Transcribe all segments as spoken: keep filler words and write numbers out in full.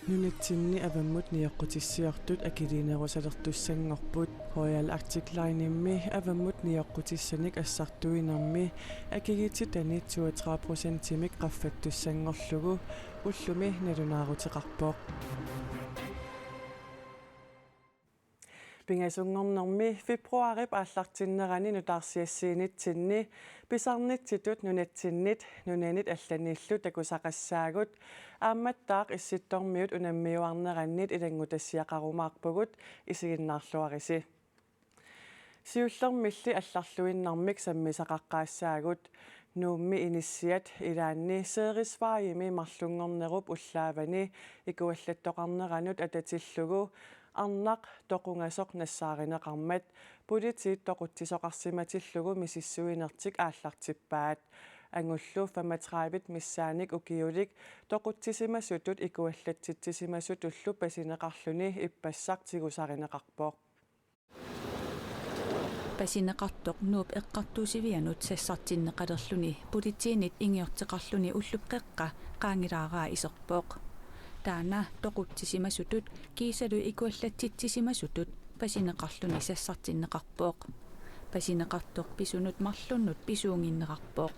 Nunatsinni avammut nioqqutissiortut akiliinerusalertussanngorput. Royal Arctic Linemi avammut nioqqutissanik assartuinermi akiliititani toogtredive procentimik qaffattussanngorlugu ullumi nalunaaruteqarpoq. Pingasunngornermi februaarip aallartinnerani nutaarsiassiinitsinni pisarnitsitut nunatsinnit nunanit allaniillu takusaqassaagut, aammattaaq Issittormiut unammiuarnerannit ilanngutassiaqarumaarpugut, isiginnaarluarisi. Siullermilli allarluinnarmik sammisaqaqqaassaagut. Nuummi inissiat ilaanni Seerisvejimi marlunngornerup ullaavani ikuallattoqarneranut atatillugu arnaq toqungasoq nassaarineqarmat politiit toqutsisoqarsimatillugu misissuinertik aallartippaat. Angullu femogtredive missaannik ukiulik toqutsisimasutut ikuallatsitsisimasutullu pasineqarluni ippassaq tigusarineqarpoq. Pasineqartoq Nuup eqqartuussivianut sassartinneqalerluni politiinit ingiorteqarluni ullup qeqqa qaangilaaraa iserpoq. Taanna toqutsisimasutut kiisalu ikuallatsitsisimasutut pasineqarluni sassartinneqarpoq. Pasineqartoq pisunut marlunnut pisuunnginnerarpoq.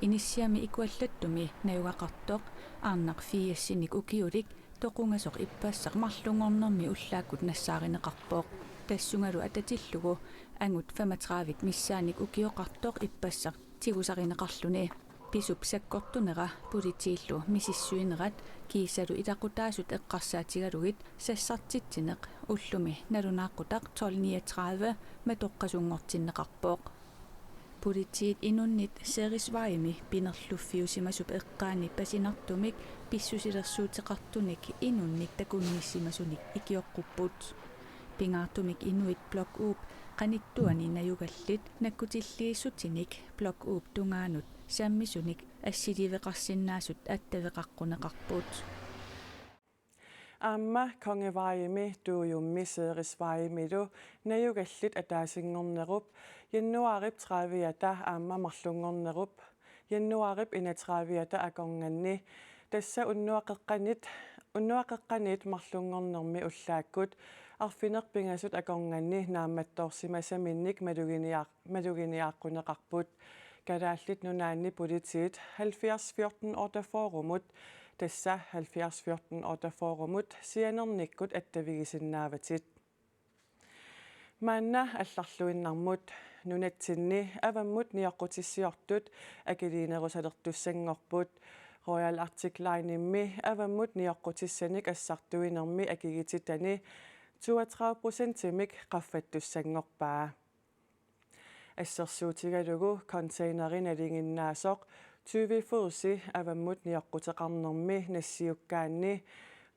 Inissiami ikuallattumi najugaqartoq arnaq firsinik ukiulik toqungasoq ippassaq marlunngornermi ullaakkut nassaarineqarpoq. Tassungalu atatillugu angut femogtredive missaannik ukioqartoq ippassaq tigusarineqarluni. Pisup sakkortunera politiillu misissuinerat kiisalu ilaqutaasut eqqarsaatigalugit sassartitsineq ullumi nalunaaqutaq tolv niogtredive matoqqasunngortinneqarpoq. Politiit inunnit Seerisvejimi pinerluffiusimasup eqqaani pasinartumik pissusilersuuteqartunik inunnik takunnissimasunik ikioqqupput. Pingaartumik inuit Blok U-p qanittuani najugallit nakkutilliissutinik Blok U-p tungaanut sammisunik assiliiveqarsinnaasut attaveqaqquneqarput. Aamma Kongevejimi Tuujummi Seerisvejimilu najugallit ataasinngornerup januaarip trediviata aamma marlunngornerup januaarip enogtrediviata akornanni, tassa unnuap qeqqaniit, unnuap qeqqaniit marlunngornermi ullaakkut arfineq-pingasut akornanni naammattoorsimasaminnik maluginiar-, maluginiaaqquneqarput. Kalaallit Nunaanni politiit halvfjerds fjorten otteogfyrremut, tassa halvfjerds fjorten otteogfyrremut sianernikkut attavigisinnaavatit. Maanna allarluinnarmut. Nunatsinni avammut nioqqutissiortut akiliinerusalertussanngorput. Royal Arctic Linemi avammut nioqqutissanik assartuinermi akiliititani toogtredive procentimik qaffattussanngorpaa. Assersuutigalugu containeri nalinginnaasoq tyve fodsi avammut nioqquteqarnermi nassiukkaanni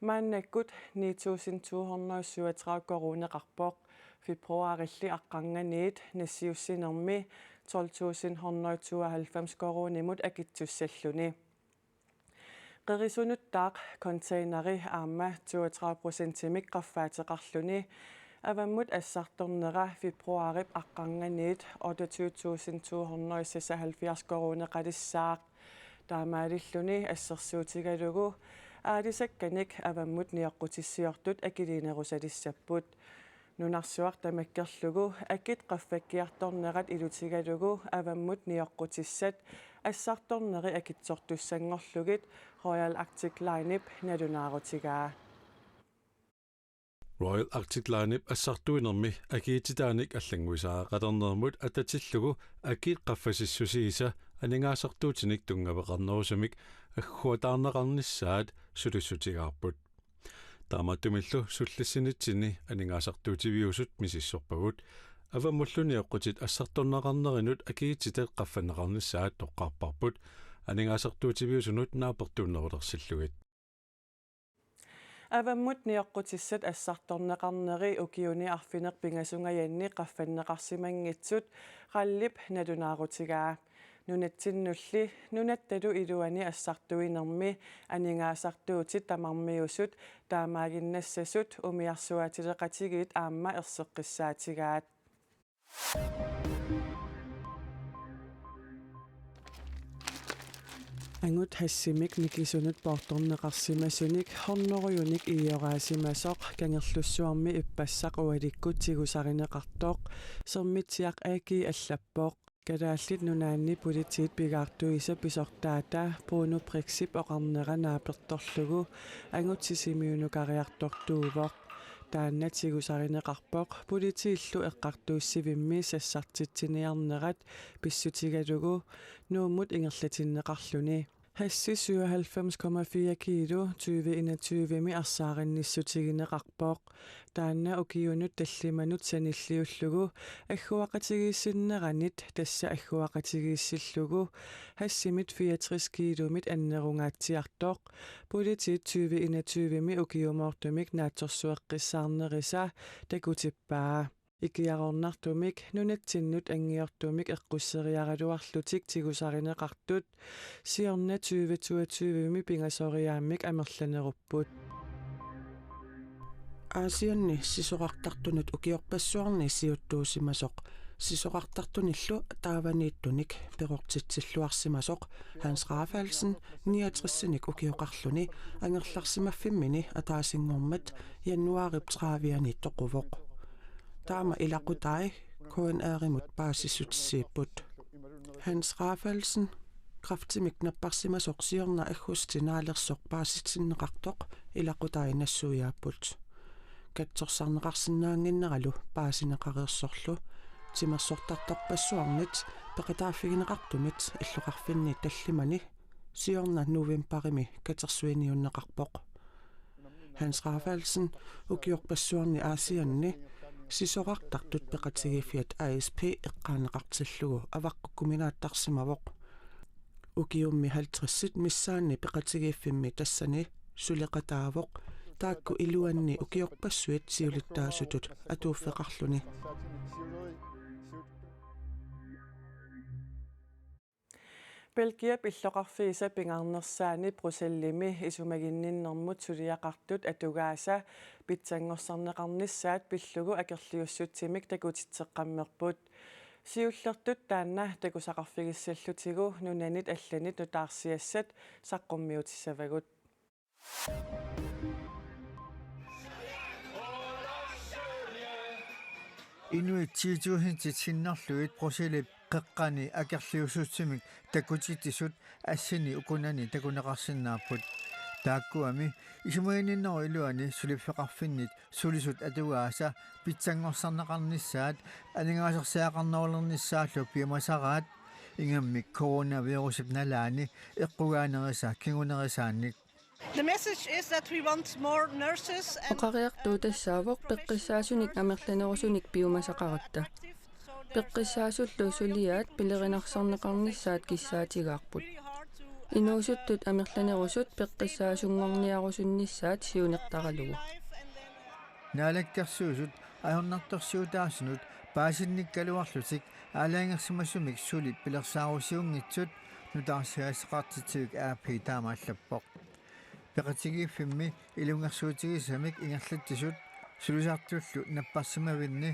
maannakkut ni tusind to hundrede syvogtredive koruuneqarpoq. Februaarilli aqqarnganiit nassiussinermi tolv tusind hundrede tooghalvfems koruunimut akitsussalluni. Qerisunuttaaq containeri aamma toogtredive procentimik qaffaateqarluni avammut assartornera februaarip aqqarnganiit otteogtyve tusind to hundrede seksoghalvfjerds koruuneqalissaaq. Taamaalilluni assersuutigalugu aalisakkanik avammut nioqqutissiortut akiliinerusaalissapput. Nunarsuaq tamakkerlugu akit qaffakkiartornerat ilutigalugu avammut nioqqutissat assartorneri akitsortussanngorlugit Royal Arctic Linep nalunaarutigaa. Royal Arctic Linep assartuinermi akiititaanik allannguisariaqalernermut atatillugu akit qaffasissusiisa aningaasartuutinik tunngaveqarnerusumik agguataarneqarnissaat sulissutigaarput. Taamaattumillu sullissinitsinni aningaasartuutiviusut misissorpagut. Avammullu nioqqutit assartorneqarnerinut akiititat qaffanneqarnissaat toqqarparput aningaasartuutiviusunut naapertuunnerulersillugit. Avammut nioqqutissat assartorneqarneri ukiuni arfineq-pingasungajanni qaffanneqarsimanngitsut RAL-ip nalunaarutigaa. Nunatsinnulli nunattalu iluani assartuinermi aningaasartuutit tamarmiusut taamaaginnassasut umiarsuaatileqatigiit aamma erseqqissaatigaat. Angut hashimik mikisunut poortorneqarsimasunik hunnorujunik ioraasimasoq Kangerlussuarmi ippassaq ualikkut tigusarineqartoq Sermitsiaq A G allappoq. Kalaallit Nunaanni Politiit pigaartuisa pisortaata Bruno Brixip oqarnera naapertorlugu angut Sisimiunukariartortuuvoq. Taanna tigusarineqarpoq politiillu eqqartuussivimmi sassartitsiniarnerat pissutigalugu Nuummut ingerlatinneqarluni. Hashi syvoghalvfems komma fire kilo tyve enogtyve-mi arsaarinnissutigineqarpoq. Taanna ukiunut tallimanut sanilliullugu agguaqatigiissinneranit, tassa agguaqatigiissillugu hashimit fireogtres kilomit annerungaatsiartoq. Politiit tyve enogtyve-mi ukiumoortumik naatsorsueqqissaarnerisa takutippaa. Ikiaroornartumik nunatsinnut anngiortumik eqqusseriaraluarlutik tigusarineqartut siorna tyve toogtyve-mi pingasoriaammik amerlanerupput. Aasianni sisorartartunut ukiorpassuarni siuttuusimasoq sisorartartunillu taavaniittunik perortitsilluarsimasoq Hans Rafaelsen niogtres-inik ukioqarluni angerlarsimaffimmini ataasinngormat januaarip tredive-ani toquvoq. Taama ilaqutai K N R-imut paasissutissiipput. Hans Rafaelsen kræftimik napparsimasoq siorna aggustip naalersoq paasitinneqartoq ilaqutai nassuiaapput. Katsorsarneqarsinnaannginneralu paasineqareersorlu timersortartorpassuarnit peqataaffigineqartumit illoqarfinni tallimani siorna novembarimi katersuiniunneqarpoq. Hans Rafaelsen ukiorpassuarni Aasianni sisorartartut peqatigiiffiat A S P eqqaaneqartillugu avaqqukkuminaattarsimavoq. Ukiummi halvtredsit missaanni peqatigiiffimmi tassani suleqataavoq, taakku iluanni ukiorpassuit siulittaasutut atuuffeqarluni. Belgiap illoqarfiisa pingaarnersaani Bruxellesimi isumaginninnermut suliaqartut atugaasa pitsanngorsarneqarnissaat pillugu akerliussutsimik takutitseqqammerput. Siullertut taanna takusaqarfigissallutigu nunanit allanit nutaarsiassat saqqummiutissavagut. Inuit ti tusindit sinnerlugit Bruxellesip qeqqani akerliussutsimik takutitsisut assini ukunani takuneqarsinnaapput. Taakkuami isumaginninnerup iluani suliffeqarfinnit sulisut atugaasa pitsanngorsarneqarnissaat aningaasarsiaqarnerulernissaallu piumasaraat, ingammik coronavirusip nalaani eqqugaanerisa kingunerisaannik. The message is that we want more nurses and Oqariartuut tassaavoq peqqissaasunik amerlanerusunik piumasaqaratta. Peqqissaasullu suliaat pilerinarsorneqarnissaat kissaatigaarput. Inuusuttut amerlanerusut peqqissaasunngorniarusunnissaat siunertaralugu. Naalakkersuisut ajornartorsiutaasunut paasinnikkaluarlutik aalajangersimasumik suli pilersaarusiunngitsut nutaarsiassaqartitsivik A P taama allappoq. Peqatigiiffimmi ilungersuutigisamik ingerlatsisut sulisartullu napparsimavinni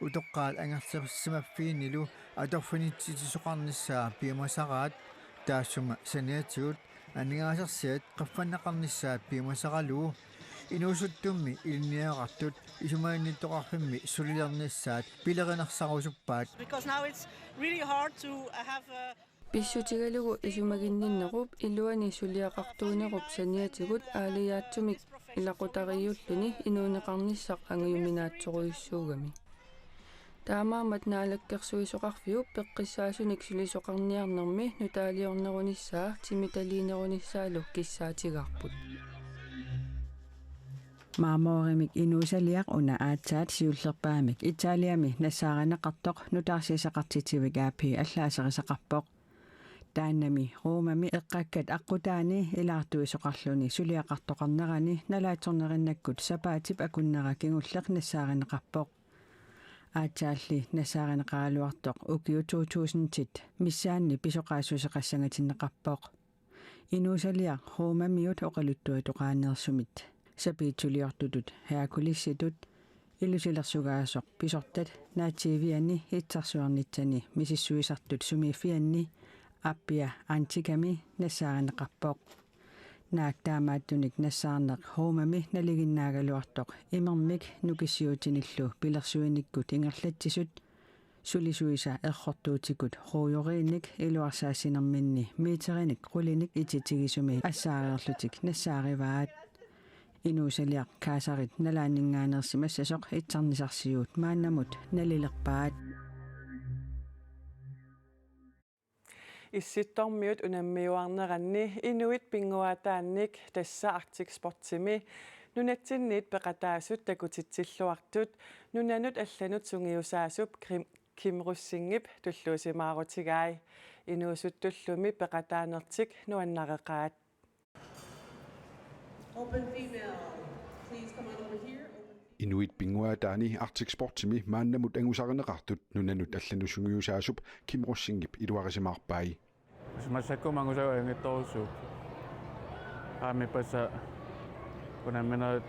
utoqqaat angerlarsimaffiinnilu atorfinitsitsisoqarnissaa piumasaraat, taassuma saniatigut aningaasarsiat qaffanneqarnissaat piumasaralugu inuusuttummi ilinniagaqartut isumaginnittoqarfimmi sulilernissaat pilerinarsaarusuppaat. Because now it's really hard to have a Pissutigalugu isumaginninnerup iluani suliaqartuunerup saniatigut aalajaatsumik ilaqutariiulluni inuuneqarnissaq angujuminaatsorujussuugami. Taamaammat Naalakkersuisoqarfiup peqqissaasunik sulisoqarniarnermi nutaaliornerunissaa timitaliinerunissaalu kissaatigaarput. Marmorimik inuusaliaq una aatsaat siullerpaamik Italiami nassaarineqartoq nutaarsiassaqartitsivik A P allaaserisaqarpoq. Taannami Romami eqqakkat aqqutaani ilaartuisoqarluni suliaqartoqarnerani nalaatsornerinnakkut sapaatip akunnera kingulleq nassaarineqarpoq. Aatsaalli nassaarineqaraluartoq ukiut to tusindit missaanni pisoqaassuseqassangatinneqarpoq. Inuusaliaq Romamiut oqaluttuatoqaaneersumit sapiitsuliortutut Herkulesitut ilusilersugaasoq pisortat naatsiivianni itsarsuarnitsani misissuisartut sumiiffianni Appia Antigami nassaarineqarpoq. Naak taamaattunik nassaarneq Romami nalinginnaagaluartoq imermik nukissiuutinillu pilersuinikkut ingerlatsisut sulisuisa errortuutikut ruujoriinnik iluarsaassinerminni meterinik qulinik ititigisumi assaareerlutik nassaarivaat. Inuusaliaq Kaasarit nalaanninngaanneersimassasoq itsarnisarsiuut maannamut nalilerpaat. Issittormiut unammiuarneranni inuit pinnguaataannik, tassa Arctic Sportsimi nunatsinniit peqataasut takutitsilluartut nunanut allanut sungiusaasup Kim-, Kim Rosingip tulluusimaarutigai. Inuusuttullumi peqataanertik nuannareqaat. Open female, please come on over here. Open female. Inuit pinnguaataani Arctic Sportsimi maannamut angusarineqartut nunanut allanut sungiusaasup Kim Rosingip iluarisimaarpai. Massakkut angusagit ajunngitsorujussuupput. Aamma ippassaq unamminerit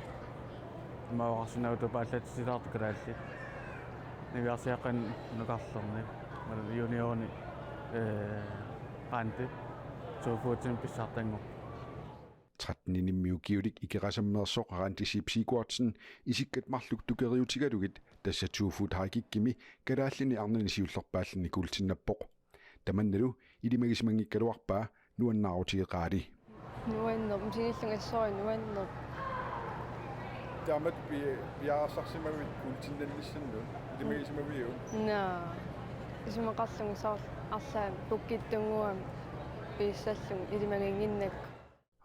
immaqa oqarsinnaavugut tupaallatsitsilaartut kalaallit. Niviarsiaqqat nukarlerni. Maanna juniorimi, eh, Randi. Two footimi pissartanngorpoq. Tretten-inimmi ukiulik Ikerasammeersoq Randi Sip Sigurdsen isikkat marluk tukeriutigalugit tassa two foot high kickimi kalaallini arnani siullerpaallini kuultinnappoq. Tamannalu ilimagisimanngikkaluarpaa nuannaarutigeqaali. Nuanneq, misigillunga assori nuanneq. Taamatut pi-, piareersarsimavit kuultinnannissaannut, ilimagisimaviuk? Naa. Isumaqarlunga soorlu arlaat pukkittunnguamik piissallunga ilimaginnginnakku.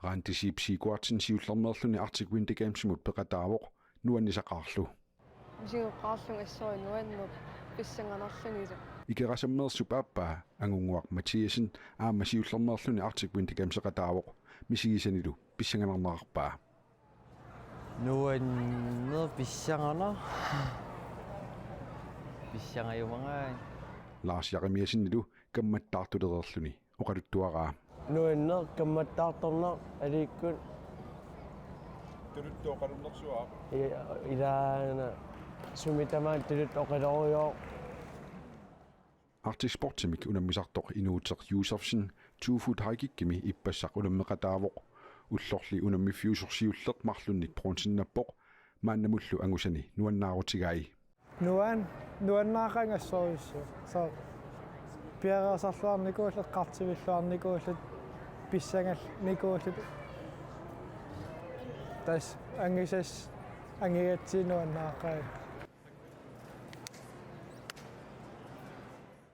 Randi Sip Sigurdsen siullermeerluni Arctic Winter Gamesimi peqataavoq nuannisaqaarlu. Misigoqqaarlunga assori nuanneq pissanganarlunilu. Ikerasammeersup aappaa Angunnguaq Mathiassen aamma siullermeerluni Arctic Winter Gameseqataavoq, misigisanilu pissanganarnerarpaa. Nuanneq, pissanganaq. Pissangajumagai. Lars Jeremiassenilu kammattaartulereerluni oqaluttuaraa. Nuanneq, kammattaartorneq aliikkut. Tuluttut oqalunnersuaq. I-, ilaana sumi tamaat tuluttut oqaluujuuvoq. Arctic Sportsimik unammisartoq Inuuteq Josefsen two foot high kickimi ippassaq unammeqataavoq. Ullorli unammiffiusoq siulleq marlunnik bronzennappoq, maannamullu angusani nuannaarutigai. Nuan-, nuannaaqaanga assorujussuaq. Soorlu piareersarluarnikuullutik, eqqartuilluarnikuullutik, pissangannikuullutik. Tassa angisas-, angigatsigu nuannaaqaanga.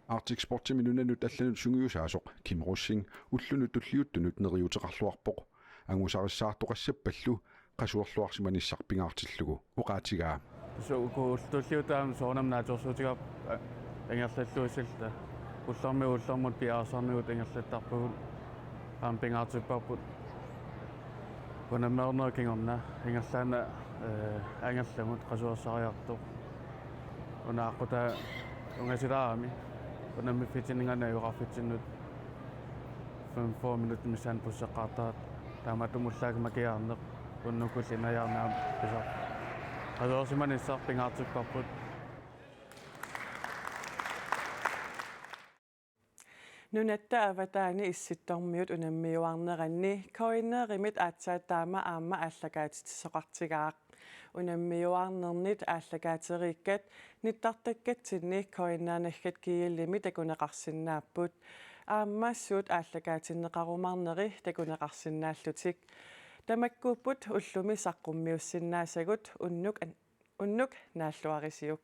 Arctic Sportsimi nunanut allanut sungiusaasoq Kim Rosing ullunut tulliuttunut neriuuteqarluarpoq. Angusarissaartoqassappallu qasuerluarsimanissaq pingaartillugu oqaatigaa. Suu, uku ullut tulliuttut aamma soorunami naatsorsuutigaarput, a-, ingerlalluisilluta. Ullormiit ullormut piareersarnigut ingerlattarpugut. Aamma pingaartipparput unammereernerup kingorna ingerlaannaq, eh, angerlamut qasuersariartoq. Una aqqutaa ungasilaarami unammiffitsinninngaanniit ajoqarfitsinnut fem-, fyrre minutsit missaanni busseqqaartarput. Taamaattumik ullaaq makiaarneq unnukkulli ineriarneq aamma pisarpoq. Qasuersimanissaq pingaartipparput. Nunatta avataani Issittormiut unammiuarneranni K N R-imit aatsaat taama aamma aallakaatitsisoqartigaaq. Unammiuarnernit aallakaateriikkat nittartakkatsinni K N R naggat gl-imi takuneqarsinnaapput. Aamma suut aallakaatinneqarumaarneri takuneqarsinnaallutik. Tamakkuupput ullumi saqqummiussinnaasagut, unnuk an-, unnuk naalluarisiuk.